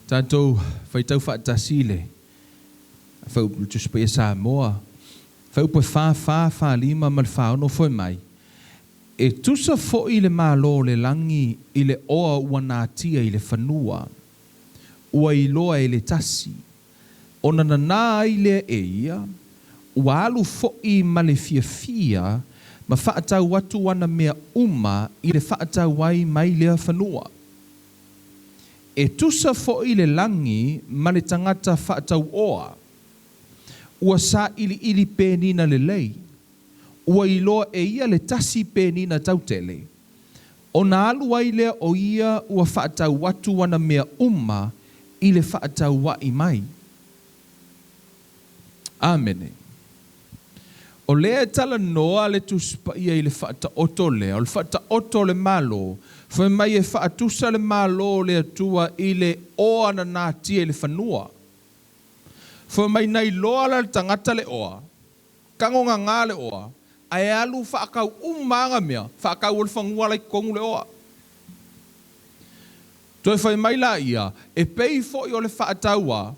Tatou faitau faatasi i le Fuaiupu le Tusi Paia Samoa, Fuaiupu e 4, 4, 4, 5 ma le 4, 6 foi mai, E tusa foi le Malo o le lagi i le oa ua natia i le fanua, ua iloa e le tasi, ona nanā ai lea e ia, ua alu foi ma le fiafia ma faatau atu ana mea uma i le faatau ai mai lea fanua. E tusa foi le lagi ma le tagata faatauoa, ua sailiili penina lelei, ua iloa e ia le tasi penina tautele, ona alu ai lea o ia ua faatau atu ana mea uma i le faatauaʻi mai. Amene. O lea e talanoa le Tusi Paia i le faataoto lea, o le faataoto o le Malo, fai mai e faatusa le Malo o le Atua i le oa na natia i le fanua. Fai mai na iloa la le tagata le oa, Tagogaga le oa, ae alu faatau uma ana mea, faatau o le fanua la i totonu le oa. Toe fai mai laia, e pei foi o le faatau a,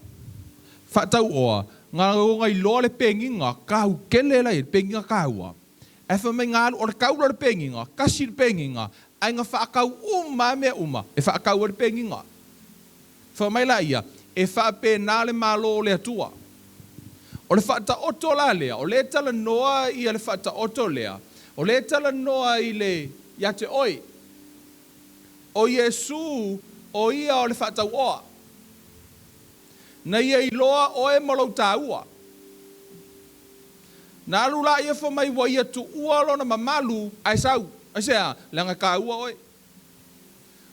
faatau oa, na ona iloa le peniga, tau tele la i ai, le peniga taua. Ae fai mai na alu, o le tau la o le peniga, tasi le peniga, ae na faatau uma lava mea uma e faatau ai le peniga. Fai mai laia, E faapena le Malo o le Atua. O le faataoto la lea, o lea e talanoa ia le faataoto lea, o lea e talanoa i le, ia te oe. O Iesu, o Ia o le faatauoa. Na Ia iloa oe ma lou taua. Na alu laia fai mai ua Ia tuua Lona mamalu ae sau. Aisea? Leaga e taua oe.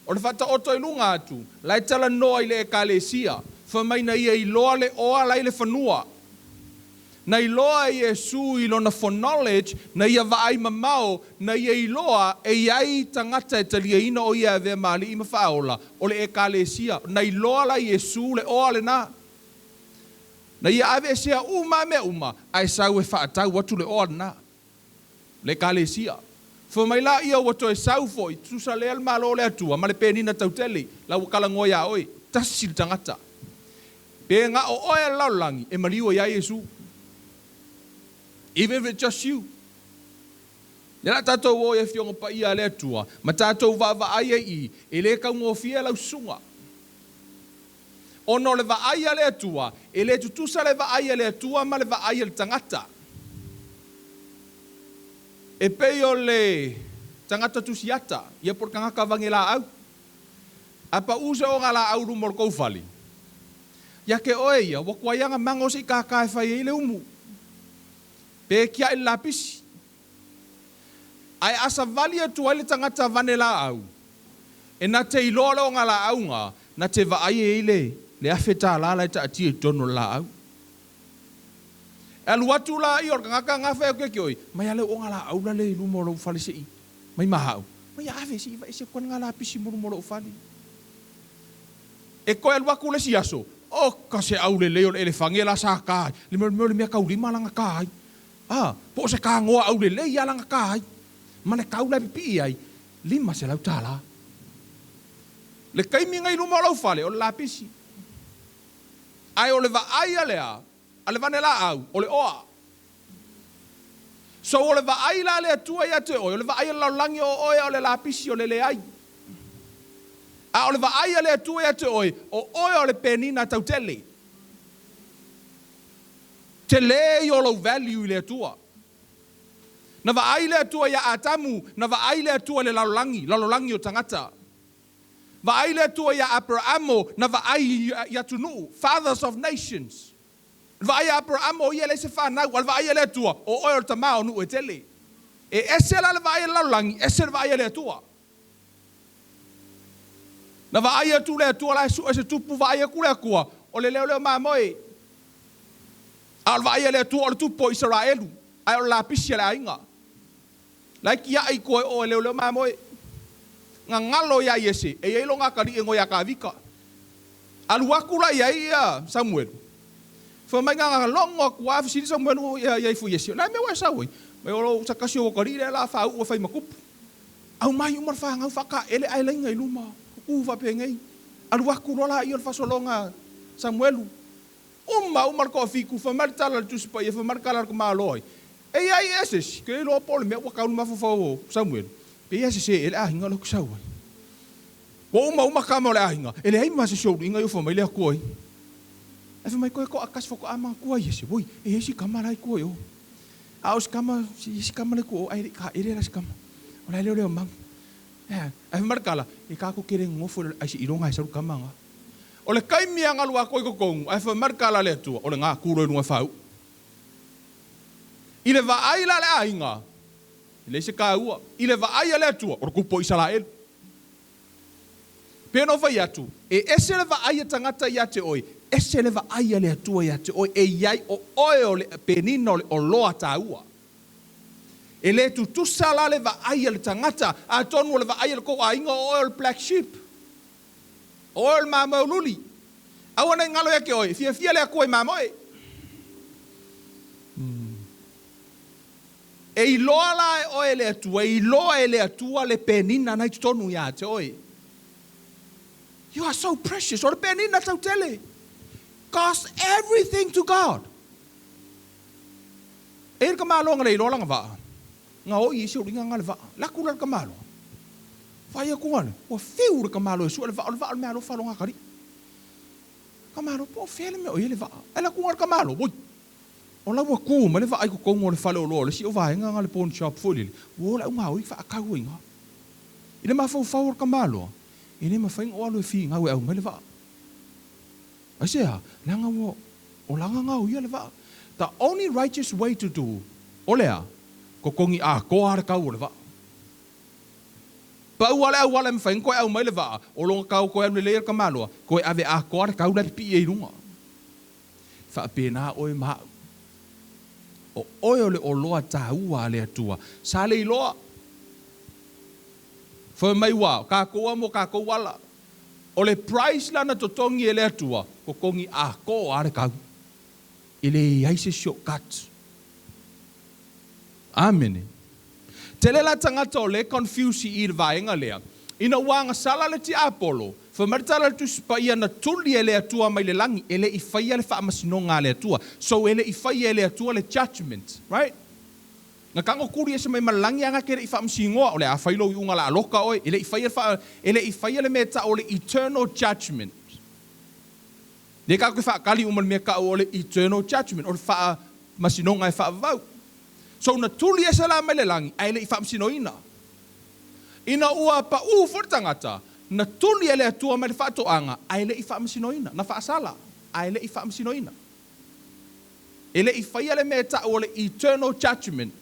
O le faataoto i luga atu, la e talanoa i le Ekalesia, fai mai na ia iloa le oa la i le fanua. Na iloa e Iesu i lona foreknowledge, na ia vaai mamao, na ia iloa e i ai tagata e taliaina o ia e avea ma alii ma faaola, o le Ekalesia. Na iloa la Iesu le oa lena. Na ia aveesea uma lava mea uma, ae sau e faatau atu le oa lena. Le Ekalesia. Fai mai laia ua toe sau foi, tusa lea le Malo o le Atua ma le penina tautele, la ua talanoa ia oe, tasi le tagata. Pe na o oe a le lalolagi, e maliu ai lava Iesu. Even if it's just you. Lea la tatou o i Afioga Paia a le Atua, ma tatou vaavaai ai i i, e le taugofie lau susuga. Ona o le vaai a le Atua, e le tutusa le vaai a le Atua ma le vaai a le tagata. E pei o le tagata tusiata, ia po o le tagata vagelaau. A pau se ogalaau i luma o le tou fale, ia te oe ia, ua tuai ana mago se i kākā e fai ai le umu, pe tiai le lapisi. Ae a savali atu ai le tagata vanelaau, e na te iloa le ogalaau na, na te vaai e i ai le le $1,000 la e taatia i totonu o le laau. E alu atu la ia o le tagata na fai atu ia te oe, mai a le ogalaau la le i luma o lou fale se i mai ma hau. Mai a ave se i vaese atu ai le lapisi mo luma o lou fale. E toe alu atu le isi aso, oka se aulelei o le elefane la sa ta ai, le mea o le mea taulima lana ta ai. A, po o se tanoa aulelei lava lana ta ai, ma le tau la e pipii ai, $500. Le taimi nei i luma o lou fale, o le lapisi. Ae o le vaai a le a, a le vanelaau, o le oa. So o le vaai la a le Atua ia te oe, o le vaai a le lalolagi o oe o le lapisi o le leai. A o le vaai a le Atua ia te oe, o oe o le penina tautele. Tele ia o lou value i le Atua. Na vaai le Atua ia Atamu, na vaai le Atua i le lalolagi, lalolagi o tagata. Vaai le Atua ia Aperaamo, na vaai i atunuu, fathers of nations. Vaai ia Aperaamo o ia e leai se fanau, a o le vaai a le Atua, o oe o le tama o nuu e tele. E ese la le vaai a le lalolagi, ese le vaai a le Atua. Na vaai atu le Atua la e sue se tupu, vaai atu le Atua, o le leoleo mamoe. A o le vaai a le Atua o le tupu o Isaraelu, ae o le lapisi a le aiga. La e tiai i tua i o e leoleo mamoe. Gagalo ia Iese, e i ai lona atalii e igoa ia Tavita. Alu atu la i ai ia Samuelu. Fai mai na logo atu lava fesili Samuelu ia ifo Iese, o le a le mea ua e sau ai? Mai o lou se tasi o atalii lea o le a faauu e fai ma tupu. Aumai uma le fanau faataele ae laina i luma, tutu faapenei. Alu aku loa laia o le faasologa a Samuelu. Uma uma le toafitu, fai mai le tala a le Tusi Paia, fai mai le tala a le tamaloa ai, E i ai ea se isi, ke iloa po o le mea ua tau le mafaufau o Samuelu, pe i a sese ea le aiga lea ou te sau ai. Ua uma uma tama o le aiga, e leai ma se isi o uluiga i ofo mai le Atua ai. Ae fai mai toe toatasi faatoa manatua Iese, oi, e i ai si tama la i tua i o. A o si tama, e i ai si tama la i tua i o, ae le i taele la si tama. O la e leoleo magu. Ae fai mai le tala, e tatou te le nonofo i le ae seiloga e sau le tama lena. O le taimi e galu atu ai i totonu, ae fai mai le tala a le Atua, o lena, tu loa i luga e faauu. I le vaai la a le aiga, e leai se taua. I le vaai a le Atua, o le tupu o Isaraelu. E pei ona ou fai atu, e ese le vaai a tagata ia te oe, ese le vaai a le Atua ia te oe, e i ai o oe o le penina o le oloa taua. E le tutusa la le vaai a le tagata, atonu o le vaai a le tou aiga o oe o le black sheep, o oe o le mamoe ululi. Aua ne i galo ia te oe, e fiafia le Atua i mamoe. E iloa la e oe e le Atua, e iloa e le Atua le penina na i totonu ia te oe. You are so precious, o le penina tautele. Cost everything to God. E i ai le tamaloa na le iloa lana vaa, na oi ai se uliga na le vaa. Laku la le tamaloa, fai atu na le, ua fiu le tamaloa e sue le vaa, o le vaa o le meaalofa a lona atalii. Tamaloa, po o fea le mea o i ai le vaa? Ae laku na le tamaloa, oi, o la ua tu mai le vaa i totonu o le faleoloa o le isi o vaega na le pawn shop foi lele, ua o le augaoi faatau ai i ina. I le mafaufau o le tamaloa, e le mafai ona ou alu e finau e aumai le vaa. Aisea? Leaga ua o lana gaoia le vaa. The only righteous way to do, o le a? Totogi atoa le tau o le vaa. Pau lava le auala e mafai ona toe aumai le vaa, o lona tau toe alu lelei a le tamaloa, toe ave atoa le tau la e pipii ai i luga. E faapena oe ma au. O oe o le oloa taua a le Atua. Sa le iloa. Fai mai ua, o tatou lava mo tatou ala. O le price la na totogi e le Atua, totogi atoa lava le tau. E leai se shortcut. Amene. Tele la tagata o lea e confuse i i le vaega lea. Ina ua agasala le tiapolo, fai mai le tala a le Tusi Paia na tuli e le Atua mai le lagi, e le i faia le faamasinoga a le Atua. So e le i faia e le Atua le judgement. Right? Na tago tuli ese mai ma le lagi aga ke le i faamasinoa, o le a fai lou iuga o le a loka oe, e le i faia le faa, e le i faia le mea e tau o le eternal judgement. Lea tatou te faatali uma i le mea e tau o le eternal judgement, o le faamasinoga e faavavau. So na tuli ese la mai le lagi ae le i faamasinoina. Ina ua paʻū foi le tagata, na tuli e le Atua mai le faatoaga ae le i faamasinoina, na faasala ae le i faamasinoina. E le i faia le mea e tau o le eternal judgement.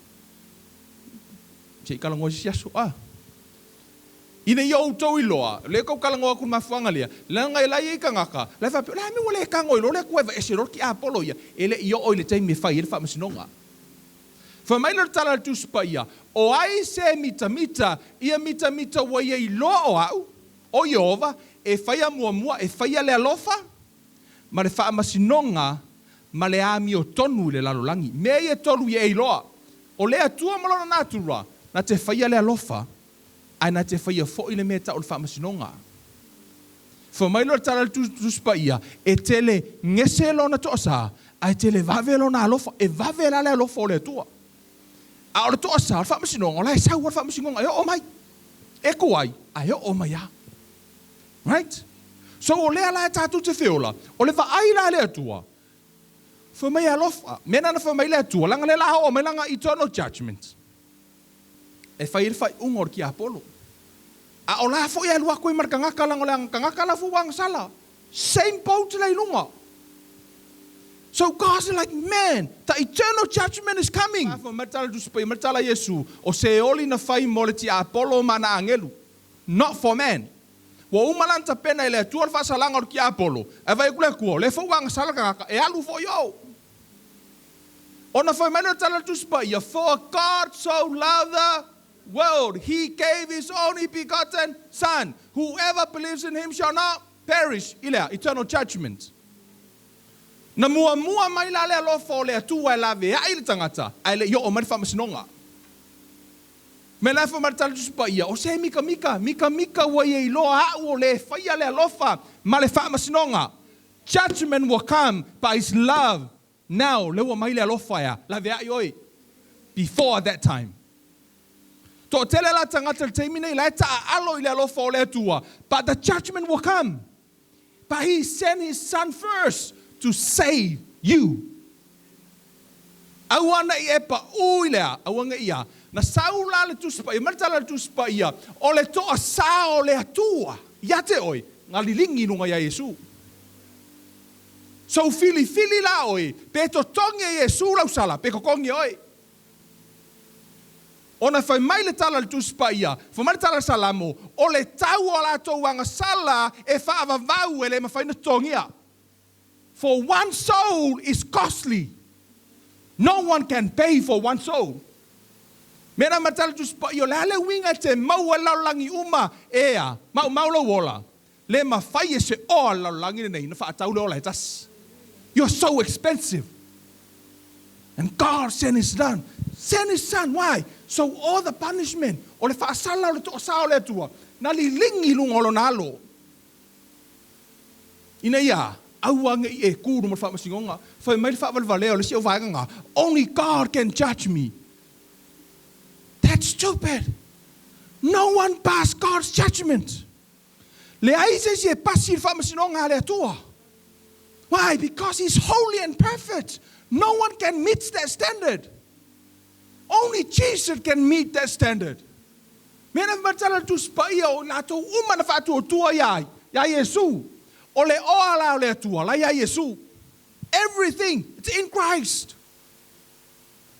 Se i talanoa i se isi aso, a. Ina ia outou iloa, o lea e tau talanoa atu i le mafuaaga lea, leaga e la e i ai tagata, la e faapea, o le a le mea ua le tago ai loa le Atua e aveese loa le tiapolo ia, e le i oo i le taimi e fai ai le faamasinoga. Fai mai lea o le tala a le Tusi Paia, O ai se mitamita, ia mitamita ua ia iloa o au, o Ieova, e faia muamua, e faia le alofa, ma le faamasinoga ma le amiotonu i le lalolagi. Mea ia e tolu ia e iloa, o le Atua ma Lona natura, na te faia le alofa, ae na te faia foi le mea e tau o le faamasinoga. Fai mai loa le tala a le Tusi Paia, e tele gese lona toasa, ae tele vave lona alofa. E vave la le alofa o le Atua. A o le toasa, o le faamasinoga, o la e sau lava le faamasinoga e oo mai. E tuai, ae oo mai lava. Right? So o lea la e tatou te feola, o le vaai la a le Atua, fai mai e alofa. Mea na na fai mai le Atua, leaga lea la a oo mai lana eternal judgment, e fai ai le faaiuga o le tiapolo. A o la foi e alu atu ai ma le tagata, leaga o le tagata la foi ua agasala. Same boat la i luga. So God's like, man, the eternal judgment is coming. Fai mai le tala a le Tusi Paia, mai le tala a Iesu, o Seoli na fai mo le tiapolo ma ana agelu. Not for man. Ua uma la ona tapena e le Atua le faasalaga o le tiapolo, ae vaai atu le Atua, o lea foi ua agasala le tagata, e alu foi o. Ona fai mai lea o le tala a le Tusi Paia, For God so loved the world, he gave his only begotten Son, whoever believes in him shall not perish, i le a? Eternal judgment. Na muamua mai la le alofa o le Atua e laveai le tagata, ae le i oo mai le faamasinoga. Me la fai mai le tala a le Tusi Paia, o se mikamika, mikamika ua ia iloa a'u o le faia le alofa ma le faamasinoga. Judgment will come, but it's love now, lea ua mai le alofa ea, laveai oe before that time. Toatele la tagata i le taimi nei la e taaalo i le alofa o le Atua, but the judgment will come. But he sent his son first to save you. Aua ne i e paʻū i le a, aua ne i a. Na sau la le Tusi Paia, ma le tala a le Tusi Paia, o le toasā o le Atua ia te oe, na liligi i luga iā Iesu. So filifili la oe, pe totogi e Iesu lau sala, pe totogi e oe. Ona fai mai le tala a le Tusi Paia, fai mai le tala a le Salamo, O le tau o a latou agasala e faavavau e le mafai ona totogia. For one soul is costly. No one can pay for one soul. Mea na matala Tusi Paia, o le a le uiga e te maua ai le lalolagi uma ea, maumau lou ola, le mafai e se oa le lalolagi lenei na faatau le ola e tasi. You're so expensive. And God sent his son. Sent his son. Why? So all the punishment, o le faasala o le toasā o le Atua, na liligi i luga o lona alo. Ina ia aua ne i e kū i luma o le faamasinoga, fai mai le faavalevalea o le isi auvaega na, Only God can judge me. That's stupid. No one pass God's judgment. Leai se isi e pasi i le faamasinoga a le Atua. Why? Because he's holy and perfect. No one can meet that standard. Only Jesus can meet that standard. Mea na matala le Tusi Paia o i latou uma na faatuatua ia ai, iā Iesu. O le oa la o le Atua la iā Iesu. Everything, it's in Christ.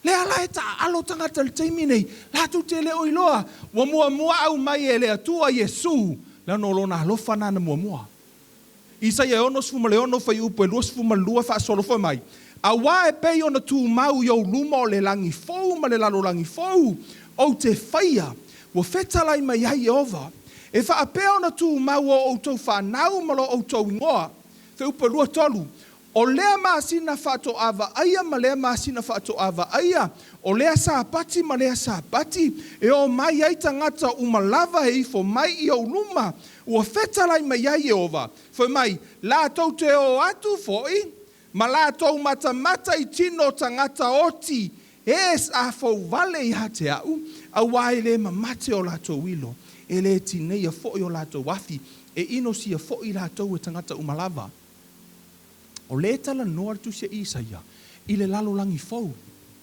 Lea la e taaalo tagata i le taimi nei, latou te le o iloa, ua muamua aumai e le Atua Iesu, leaga o Lona alofa na na muamua. Isaia e 66 fuaiupu e 22 faasolo foi mai, Auā e pei ona tumau i ou luma o le lagi fou ma le lalolagi fou, ou te faia, ua fetalai mai ai Ieova, e faapea ona tumau o outou fanau ma lo outou igoa. Fuaiupu e 23, O lea masina faatoa vaaia ma lea masina faatoa vaaia, o lea Sapati ma lea Sapati, e ō mai ai tagata uma lava e ifo mai i ou luma, ua fetalai mai ai Ieova, fai mai, latou te ō atu foi ma latou matamata i tino o tagata oti e sa fou vale iā te a'u, auā e lē mamate o latou ilo, e lē tineia foi o latou afi, e inosia foi latou e tagata uma lava. O lea e talanoa le Tusi a Isaia i le lalolagi fou,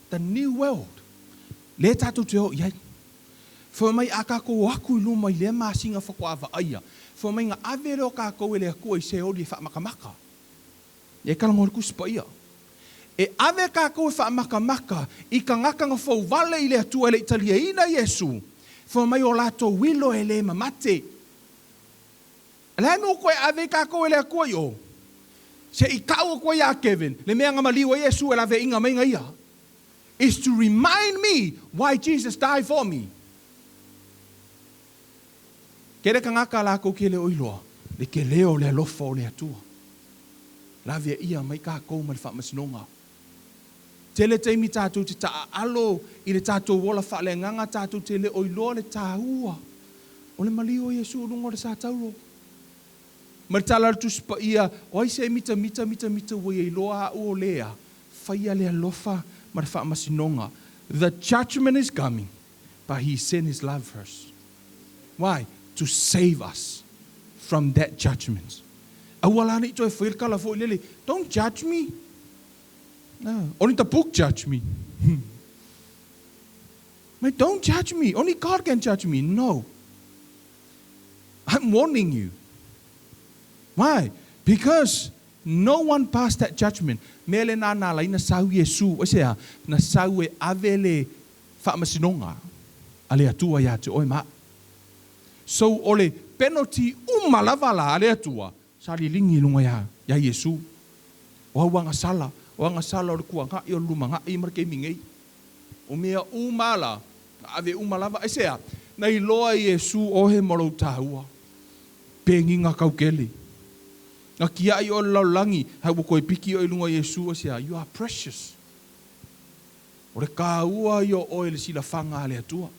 the new world, lea tatou te o i ai. Fai mai a kākou o aku i luma i lea masina faatoa vaaia, fai mai na ave lea o kākou e le Atua i Seoli e faamakamaka. E talanoa le Tusi Paia. E ave kākou e faamakamaka i tagata na fou vale i le Atua e le i taliaina Iesu, fai mai o latou ilo e le mamate. O le a le mea ua toe ave ai kākou e le Atua i o? Se i kau atu ai iā Kevin le mea na maliu ai Iesu e laveaiina mai na ia. Is to remind me why Jesus died for me. Tele tagata latou ke le o iloa le tele o le alofa o le Atua. Laveaia mai kākou ma le faamasinoga. Tele taimi tatou te taaalo i le tatou ola faaleagaga tatou te le o iloa le tāua o le maliu o Iesu i luga o le satauro. Ma le tala a le Tusi Paia, O ai se e mitamita mitamita ua ia iloa a'u o lea, faia le alofa ma le faamasinoga. The judgment is coming, but he sent his love first. Why? To save us from that judgment. Aua la ne i toe faia le tala foi lele, Don't judge me. No, only the book judge me. Mate, don't judge me. Only God can judge me. No. I'm warning you. Why? Because no one passed that judgment. Mea le nā nā lai na sau Iesu, o se a, na sau e ave le faamasinoga a le Atua iā te oe ma a'u. So o le penalty uma lava la a le Atua, sa liligi i luga iā, iā Iesu. O au agasala, o agasala o le tuanai, o le lumanai ma le taimi nei. O mea uma la, na ave uma lava, aisea? Na iloa e Iesu ohe ma lou tāua. Peniga kau kele. Na kiaʻi oe le lalolagi, ae ua toe piki oe i luga o Iesu, aisea? You are precious. O le kāua ia o oe i le silafaga a le Atua.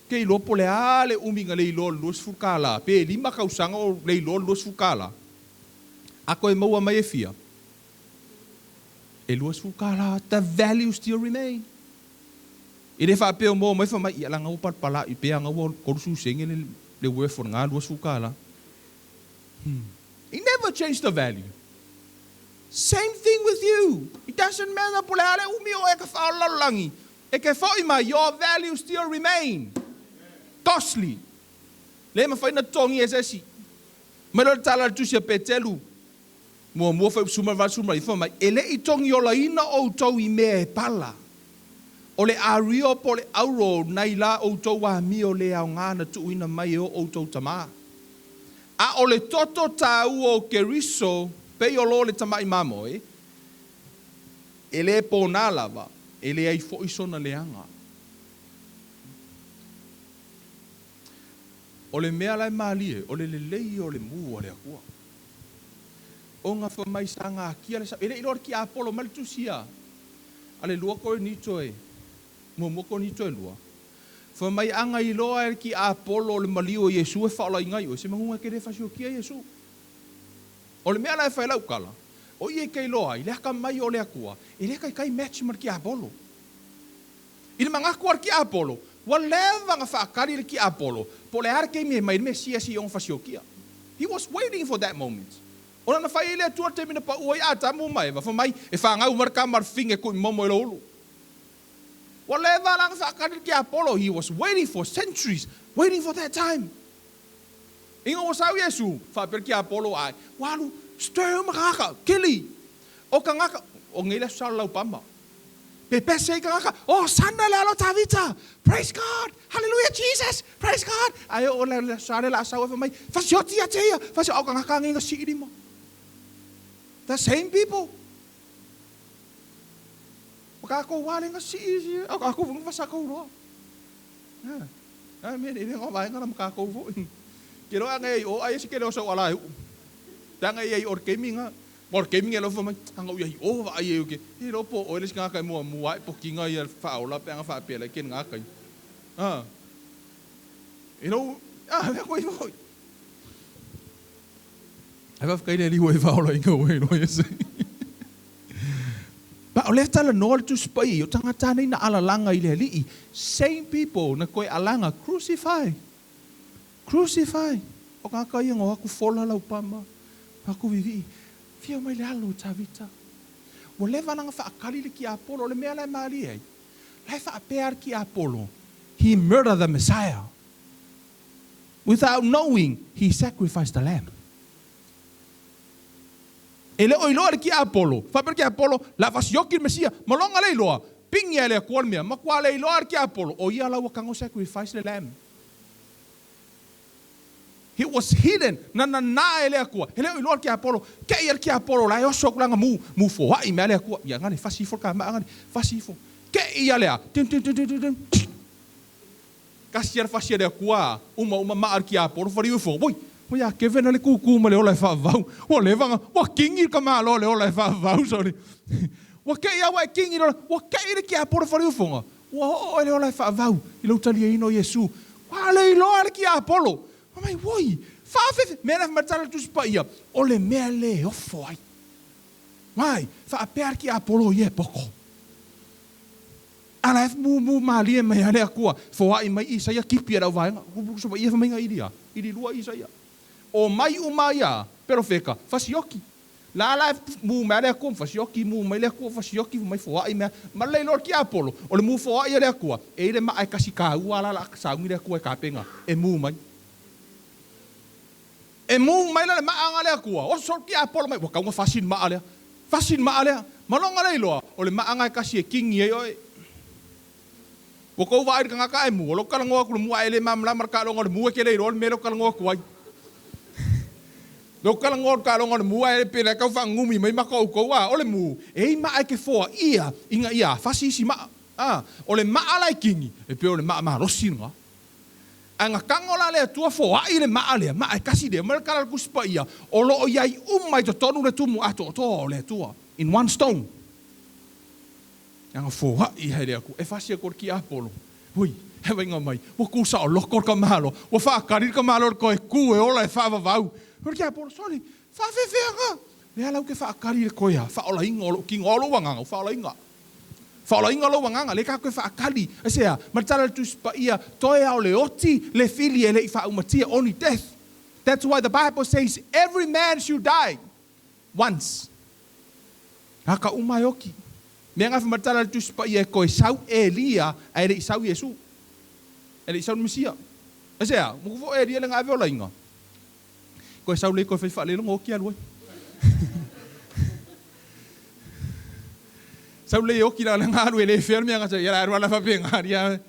Ke iloa po o le a le umi na le iloa o le 20 kālā, pe 5 tausaga o le iloa o le 20 kālā, a toe maua mai e fia? E 20 kālā. The value still remain. E le faapea o maua mai fai mai, ia leaga ua palapala i pe aga ua 30 sene le, le worth o lena 20 kālā. It never change the value. Same thing with you. It doesn't matter po o le a le umi o e ka whaola lalolagi. E ke fo'i mai, your value still remain. Costly. Le mafai ona totogi e se isi. Mai loa le tala a le tusi a Petelu, muamua foi suma le 89, fai mai, E le i togiolaina outou i mea e pala, o le ario po o le auro nai la outou amio le aoga na tuuina mai e o outou tamā. A o le toto taua o Keriso, pei o lo le tama'i mamoe, e le pōnā lava, e leai foi sona leaga. O le mea la e malie, o le lelei o le mū a le Atua. Ona fai mai sa gatia le sa, e le i loa le tiapolo mai le tusi a a le lua Korinito e, muamua Korinito e lua. Fai mai a na iloa e le tiapolo o le maliu o Iesu e faaolaina ai oe, semanuga e te le fasiokia Iesu. O le mea la e fai lau tala, o i e te iloa ai le atamai o le Atua, e le taitai match ma le tiapolo. I le manatu a le tiapolo, ua leva ona faatali le tiapolo, po o le a le taimi e mai ai le Mesia seia ona fasiokia. He was waiting for that moment. O lana fai ai le Atua i le taimi na pau ai Atamu ma Eva, fai mai, e fanau mai le tama a le fafine e tuimomo i lou ulu. Ua leva la ona faatali le tiapolo, he was waiting for centuries, waiting for that time. Ina ua sau Iesu, faapea le tiapolo, Ae, ua alu, stir uma tagata, kili! O tagata, o nei le aso sa o le laupama. Pepese ai tagata, Hosana le alo Tavita! Praise God! Hallelujah Jesus! Praise God! Ae oo le aso sa lea o le a sau ai, fai mai, Fasioti ia te ia! Fasi, a o tagata nei na sii lima. The same people. O tatou lava lea na sii, a o tatou foi na fasa tauloa. A mea nei le vaega la ma tatou foi. Ke loa ana ia i o, ai se ke leo sau ala e uu. Te ana ia i o le taimi na. Ma o le taimi nei alofa mai, ana ou ia i o vaai ai o ke, e iloa po o oe le isi tagata e muamua ae pokiga ia faaola pe ana faapea lai ke lena taimi. A, e lou, a, mea koe foi. Ai faafetai le Alii ua e faaolaina ua e iloa ia se. Pa o lea talanoa le Tusi Paia, o tagata nei na alalaga i le Alii, same people na toe alaga, crucify. Crucify! O tagata ia na o atu fola laupama, o atu vivii, Afio mai le alo o Tavita. Ua leva la na faatali le tiapolo, o le mea la e malie ai, la e faapea le tiapolo, he murdered the Messiah. Without knowing, he sacrificed the lamb. E le o iloa e le tiapolo, faapea le tiapolo, la fasioki le Mesia, ma lona le iloa, pigi lava e le Atua le mea, matua le iloa le tiapolo, o ia la ua tago sacrifice le lamb. He was hidden, na nanā e le Atua, e le o iloa le tiapolo, kei e le tiapolo la e oso atu lana mu, mu foai mea le Atua, ia gale fasi ifo le kama'a gale, fasi ifo, kei ia lea, tin tin tin tin tin tin, kasi ia le fasi a le Atua, uma uma maa le tiapolo, faliu ifo, oi, oi a keve na le kūkū ma le ola e faavavau, ua leva na, ua kingi le kamalo le ola e faavavau, sorry, ua kei a ua e kingi le ola, ua kei le tiapolo faliu ifoga, Ua oo e le ola e faavau i lou taliaina o Iesu. Ua le iloa e le tiapolo. Fai mai, Oi, faafefe! Mea na fai mai le tala a le Tusi Paia, o le mea le ofo ai. Why? Faapea le tiapolo ia e poto. A la e mumu malie mai a le Atua, foai mai Isaia kipi e le auvaega. Tusi Paia fai mai na ili a, ili lua Isaia. O mai uma ia, perofeta, fasioki. La la e mū mai a le Atua ma fasioki, mū mai le Atua fasioki, fai mai foai mea. Ma le iloa o le tiapolo, o le mū foai a le Atua, e i ai le maa e kasi kāua la la sauni le Atua e kapena, e mū mai. E mū mai la le maa na le Atua, oso le tiapolo mai, ua tau na fasi le maa lea. Fasi le maa lea. Ma lona le iloa, o le maa na e kasi e kingi ai oe. Ua tou vaai i le tagata ae mū, o lou talanoa atu i le mū ae le malamalama le taaloga o le mū e te le iloa le mea lea ou te talanoa atu ai. Lou talanoa o le taaloga o le mū ae pei la e tau faanunumi mai maka o outou, a o le mū, e i maa e te foa ia ina ia fasi isi maa. A, o le maa la e kini, e pei o le maa malosi lena. Ae na tago la le Atua foai le maa lea, maa e kasi lea, ma le tala o le Tusi Paia, o lo o i ai uma i totonu le tumu atoatoa o le Atua, in one stone. Leaga foai ai le Atua, e fasi atu le tiapolo, hui, He vaaiga mai, ua kū saoloko le tamaloa, ua faatali le tamaloa i le toe kū e ola e faavavau. O le tiapolo, Sole, faafefea Lea la ou te faatali i le toe a, faaolaina o lou tino, a o lou agaga, ua faaolaina. Faaolaina lou agaga, lea tatou te faatali. Aisea? Ma le tala a le Tusi Paia, toe lava o le oti le fili e le i faaumatia, only death. That's why the Bible says every man should die once. Gata uma e oti. Mea na fai ma le tala a le Tusi Paia e toe sau Elia ae le i sau Iesu. E le i sau le Mesia. Aisea? Motu foi o Elia le na ave olaina. Koe sau lea koe fai faaleloga oti alu ai. Sau lea oti la le alu e le fea le mea ngata ia la alu ala faapena ia.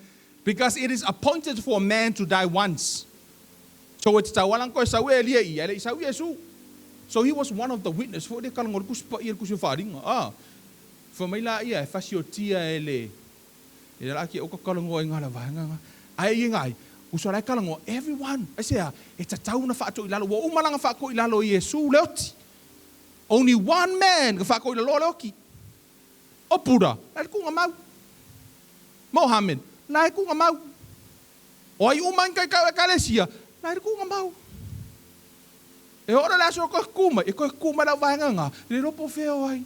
Because it is appointed for a man to die once. So e tatau lava ona toe sau Elia i, ae le i sau Iesu. So he was one of the witness foi lea kalaga o le Tusi Paia le Tusi o Faaaliga. Ah. Fai mai la ia e fasiotia e le E la ki o ka kalanoa i ngā la vaega nga. Ae i ngai, uso la e kalanoa, everyone, aisea, e tatau ona faatoʻi i lalo, ua uma lana faatoʻi i lalo i Iesu le oti. Only one man ka faatoʻi i laloa le oti. O Buddha, la e le tuuga mau. Mohammed, la e tuuga mau. O ai uma ni taitai o Ekalesia, la e le tuuga mau. E oo la le aso e toe tu mai, e toe tu mai lau vaega nga, le iloa po o fea o ai.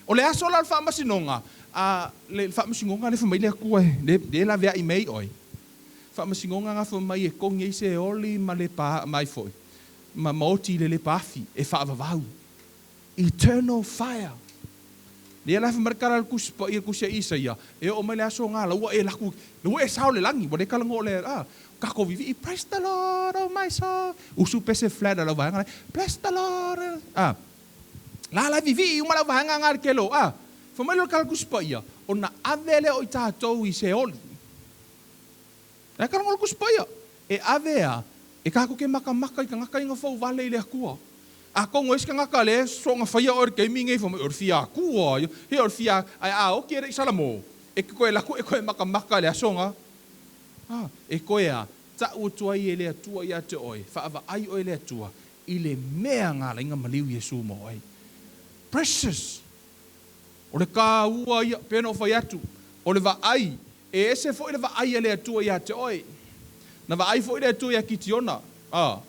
O le aso la o le faamasinoga, a le faamasinoga lea fai mai le Atua e, le, le laveai mai ai oe. Faamasinoga nga fai mai e togi ai se oli ma le pa, ma ai foi, ma, ma oti i le lepa afi, e faavavau. Eternal fire. Lea la fai mai le tala a le Tusi Paia, le Tusi a Isaia, e oo mai le aso nga la ua e laku, la ua e sao i le lagi, ua le talanoa o le, a, tatou vivii, Praise the Lord, oh my soul. Usu pese flat a lau vaega lai, Bless the Lord, a. La la vivii uma lau vaega nga le kelo, a. Fai mai lea o le tala a le Tusi Paia, ona ave lea o i tatou i Seoli. La e talanoa le Tusi Paia, e ave a, e tatou te makamaka i tagata ia na fouvale i le Atua. Atonu e isi tagata lea e soona faia oe i le taimi nei fai mai, o le fia Atua ia, he o le fia, ae a oti e le i Salamo, e te toe alu atu e toe makamaka i le aso na. A, e toe a, tau atu ai e le Atua ia te oe, faavaai oe e le Atua i le mea na ala ai na maliu Iesu mo oe. Precious! O le taua ia, pei ona ou fai atu, o le vaai, e ese foi le vaai a le Atua ia te oe. Na vaai foi le Atua ia Kitiona, a,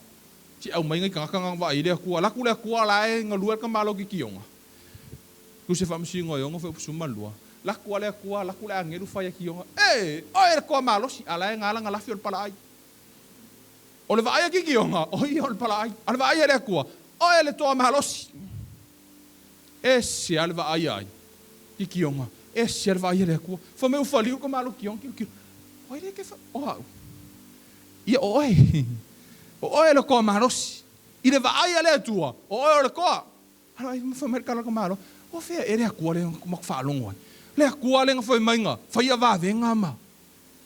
ti aumai nai tagata na vaai ai le Atua. Alu atu le Atua la e galue le tamaloa Kitiona. Tusi e faamasino ai ono foi upu 12. Alu atu a le Atua, alu atu le agelu fai ia Kitiona, E! Oe le toa malosi, a la e gala na lafi o le palaai. O le vaai a Kitiona, o ia o le palaai. A o le vaai a le Atua, oe le toa malosi. Ese lava le vaai a ai Kikioga, ese lava le vaai a le Atua. Fai mai ua faliu ka malo Kikioga, tilotilo, o ai lea ke fa, o au. Ia o oe, o oe le toa malosi. I le vaai a le Atua, o oe o le toa. A ai fai mai le tala a ka malo, o fea ea le Atua lea na matou faalogo ai? Le Atua lea na fai mai na faia vavega ma.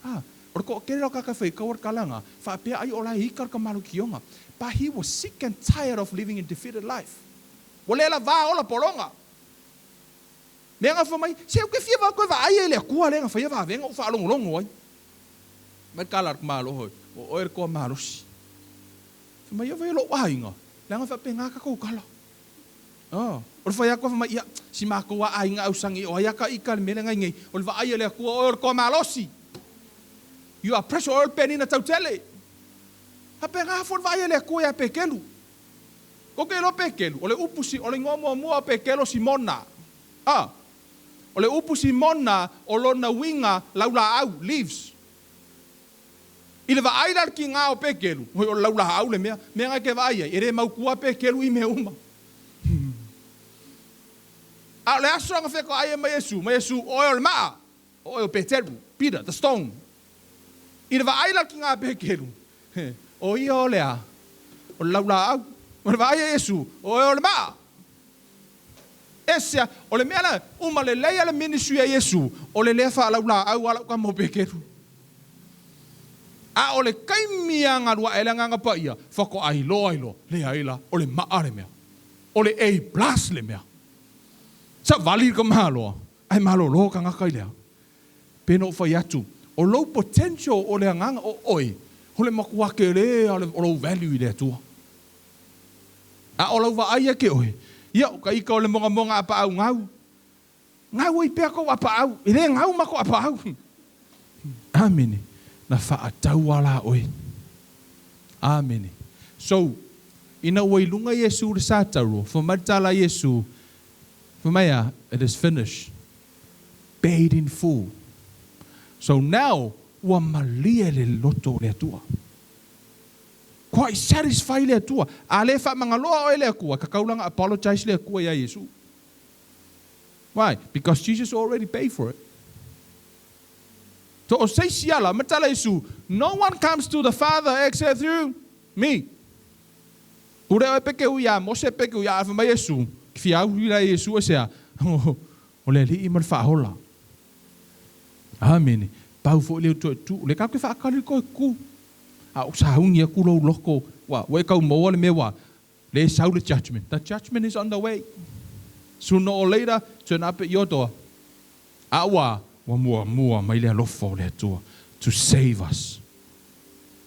A, o le toatele la o tagata e faitau le tala na, faapea ai o la e ika le tamalo Kikioga. But he was sick and tired of living a defeated life. Ua le lavā ola pologa. Mea na fai mai, Se ou te fia vaa toe vaai ai i le Atua lea na faia vavega ou faalogologo ai. Mai le tala a le tamaloa hoi, O oe le toa malosi. Fai mai, Ia vaai lou aiga, leaga faapena tatou tala. Oh, o le fai atu fai mai, Ia, si matou lava aiga ausagi, o ai a ka ika le mea lea na i nei, o le vaai a le Atua, o oe o le toa malosi. You are precious, o oe o le penina tautele. Faapena foi le vaai a le Atua ia Petelu. Kou te iloa Petelu, o le upu si, o le igoa muamua o Petelo Simona. A. O le upu Simona o lona uiga laulaau, leaves. I le vaai la le kigā o Petelu, hoi o le laulaau le mea, mea na e te vaai ai, e le mautu a Petelu i mea uma. A o le aso na fetoai ai ma Iesu, ma Iesu, o oe o le maa, o oe o Petelu, Peter, the stone. I le vaai la le kigā a Petelu, O ia o le a? O le laulaau. O le vaai a Iesu, o oe o le maa. Ese a, o le mea la, uma lelei a le ministry a Iesu, o le lea faalaulaau a lau tama o Petelu. A o le taimi a galu ae le Agaga Paia, faatoa iloa ai loa, leai la, o le maa le mea. O le A plus le mea. Savali le tamaloa, ae malolo tagata i le a? Pei ona ou fai atu, o lou potential o le agaga o oe, o le matua tele lava o lou value i le Atua. A o lau vaai ia te oe, ia, o ka ika o le mogamoga apaau gau, gau ai pea kou apaau, e le gau ma kou apaau. Amene. Na fa'ataua la oe. Amene. So, ina ua i luga Iesu i le satauro, fai mai le tala a Iesu, fai mai a, It is finished. Paid in full. So now, ua malie le loto o le Atua. Quite satisfied le Atua. A le faamagaloa oe e le Atua, e tatau la ona apologize le Atua ia Iesu. Why? Because Jesus already paid for it. So o se isi ala, ma tala Iesu, No one comes to the Father except through me. Pule oe pe ke ui iā Mose pe ke ui iā Fai mai Iesu, ki fia au hui la Iesu e sea, o le Alii ma le Faaola. Amene. Pau foi lea o toe tuu, le ka ke faakali koe ku. A o sauni aku lou loko, ua, ua e kau maua le mea ua, le sau le judgment. The judgment is on the way. Sooner or later, turn up at your door. A ua, ua muamua mai le alofa o le Atua to save us.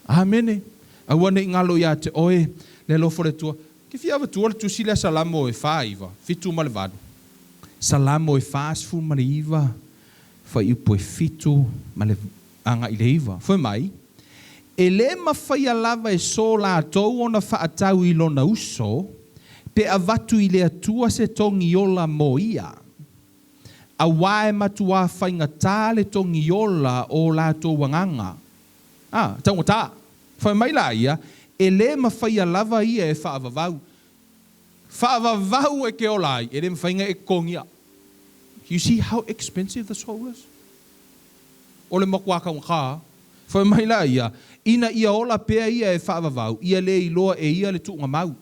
Amene. Aua ne i galo iā te oe le alofa o le Atua. Ke fia avatua le tusi lea Salamo e 49, 7 ma le 8. Salamo e 49, fuaiupu e 7 ma le agai le 9. Fai mai, E lē mafaia lava e so latou ona fa'atau i lona uso, pe avatu i le Atua se togi ola mo ia. Auā e matuā faigata le togi ola o latou agaga. A, taugata. Fai mai la ia, e lē mafaia lava ia e fa'avavau. Fa'avavau e ke ola ai, e lē mafai ona e totogia. You see how expensive the soul is? O le matua taugata. Fai mai la ia, ina ia ola pea ia e faavavau, ia lē iloa e ia le tuugamau.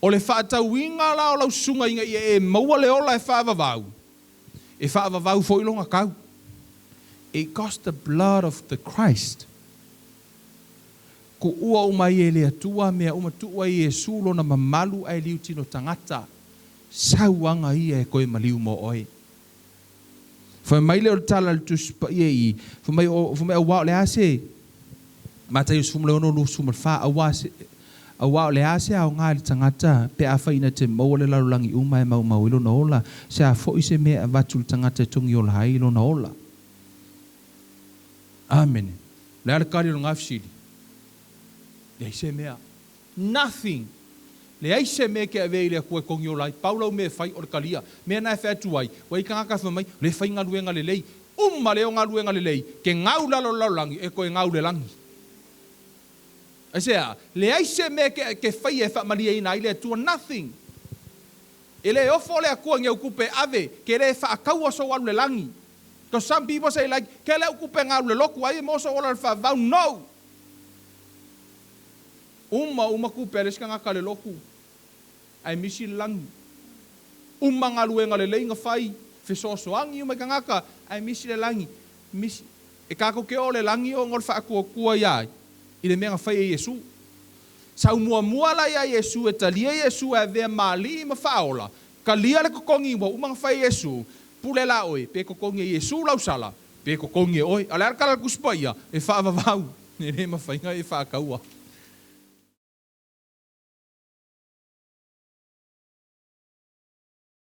O le faatauina la o lau susuga ina ia e maua le ola e faavavau, e faavavau foi lona tau. It cost the blood of the Christ. Kuua uma ai e le Atua mea uma tuu ai e Iesu lona mamalu ae liutino tagata. Sau aga ia e toe maliu mo oe. Fai mai lea o le tala a le Tusi Paia i, fai mai, o, fai mai, auā o le a se, Mataio 16, 24, auā se, auā o le a se aoga i le tagata pe afai ina te maua le lalolagi uma e maumau ai lona ola, se a foi se mea e avatu i le tagata e togi ola ai lona ola. Amene. O le a le tali o lena fesili? Leai se mea. Nothing! Leai se mea e ke avea i le Atua e togi ola ai. Pau lau mea e fai, o le talia. Mea na e fai atu ai, ua i ai tagata e fai mai, le faigaluega lelei. Uma lea o galuega lelei, ke gau lalo o le lalolagi, e toe gau le lagi. Aisea? Leai se mea ke, ke faia e faamalieina ai le Atua. Nothing! E le ofo le Atua i ni au tupe e ave, ke le faataua sou alu le lagi. Because some people say like, ke le au tupe na alu le lotu ai e maua sou ola i le faavavau. No! Uma uma tupe a le isi tagata le lotu, ae misi le lagi. Uma galuega lelei na fai, fesoasoani uma i tagata, ae misi le lagi. Misi. E tatou te oo le lagi ona o le faatuatua ia ai i le mea na fai e Iesu. Sau muamua la ia Iesu e talia Iesu e avea ma alii ma faaola, talia le totogi ua uma na fai e Iesu, pule la oe, pe totogi e Iesu lau sala, pe totogi e oe. A o le a le tala a le Tusi Paia? E faavavau. E le mafai ona e faataua.